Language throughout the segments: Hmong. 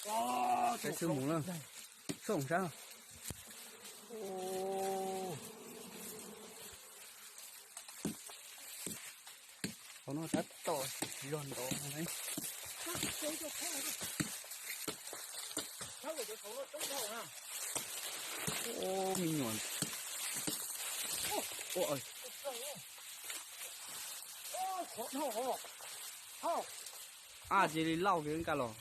Saib xwb mus na. Xub sab. Qhov no tab tom tsis zog ntov ne. Ua me nyuam. Ab, cia li lauj kiag nkaj los.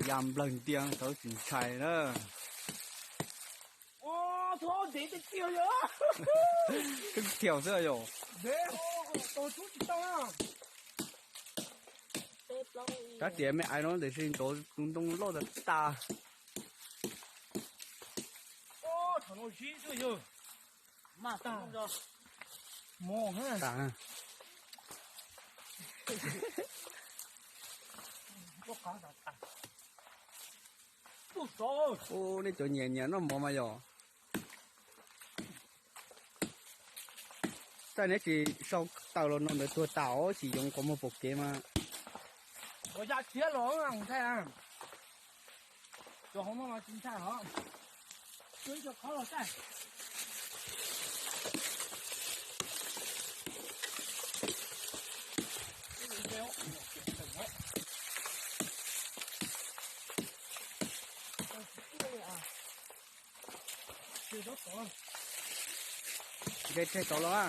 Ya nplawg ntias tau tsis ntshai na. Twb thiaus xwb yom. Tab tias me ais no tiam sis ntov tus ntoo loj tas tas. Ua nej cov nyiam nyiam noj mov mas yom. Txawm neb tsis sau taws los no ntawd tuag tas os, tsis yoov qhov muag pom kev mas. Ua yam thiab los ntshai. Cov hauv no mas tsis ntshai hos. Cov khov los txaij. Nqe tseg tod los a.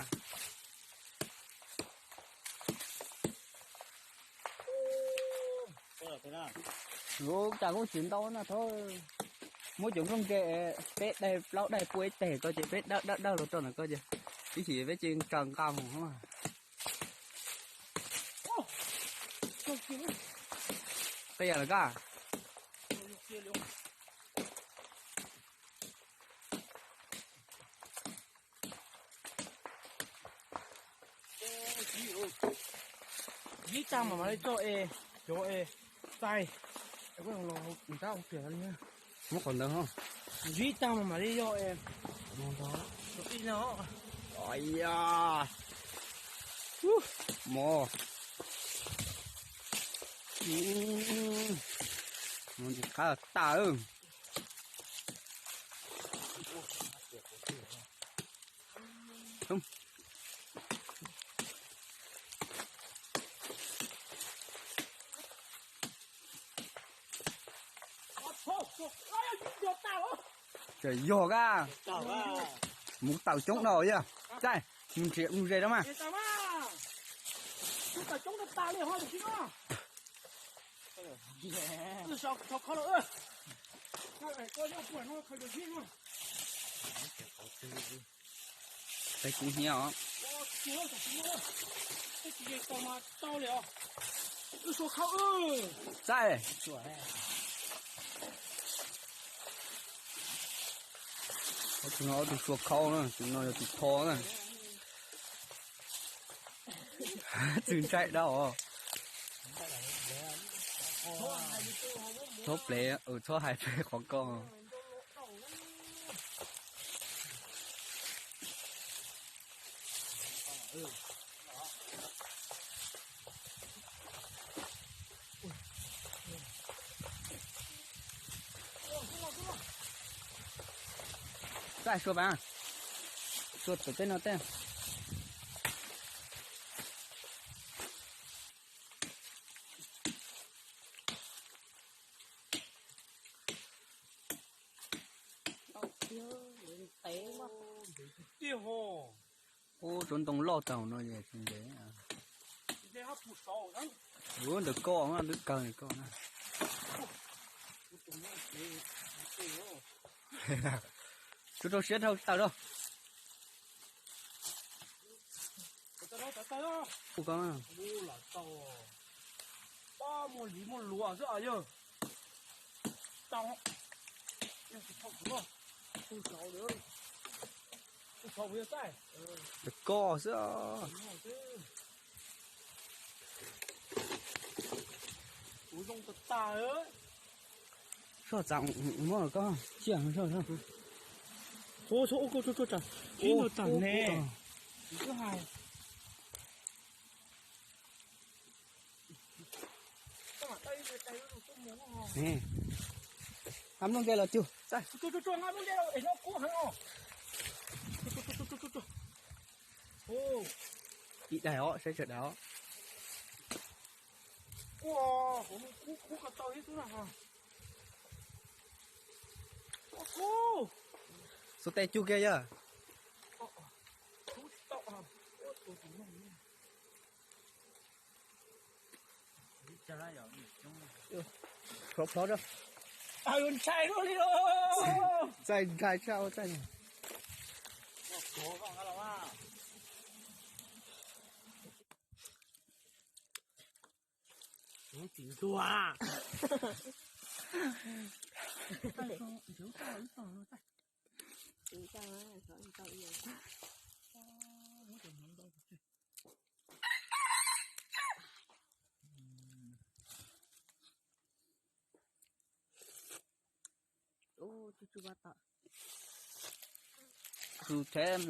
Ua cas kuj tsis ntau na thov. Muab cov nplooj nqe peb daig plaub daig pua ib teg ko ces peb dawb dawb dawb los rau ntawm ko ces ib chim peb cia li tsaws nqa mus. Qia lawm kaj. Zib tag mas mam li coj es, cov es, txaij. Muab qhov ntawd ho. Zib tag mas mam li yog es. Ua ya, mov, mov ntxim qab tas. Tseem yog kaj. Mus tawm coob dhau yog. Txaij, mus ze rau mas. Peb kub hnyiab os. Txaij. Tus no ob tug sua khau na, tus no yog tus tho na. Txwv ntshai dab os. Txhob plev, txhob hais plev qhov ko. Txaij sua vas, sua tawm tej no tej. Ub, tsob ntoo loj tag no es ntev. Ub, ntawm koj na, twb kawg ntawm koj na. Tsuav rau siab dhau tawm rau. Ub, koj na. Muaj li muaj luag xwb os yawg. Tau. Koj xwb. Soj txav muab koj cia soj. Ib no tam ne. Nqa nplooj nce los cug. Ib daig os, saib tsawg daig os. Xuas tes cug kiag yog. Plhov plhov rau. Txaij ntshai tshaj txaij. Tsis ntuag. Tus thev.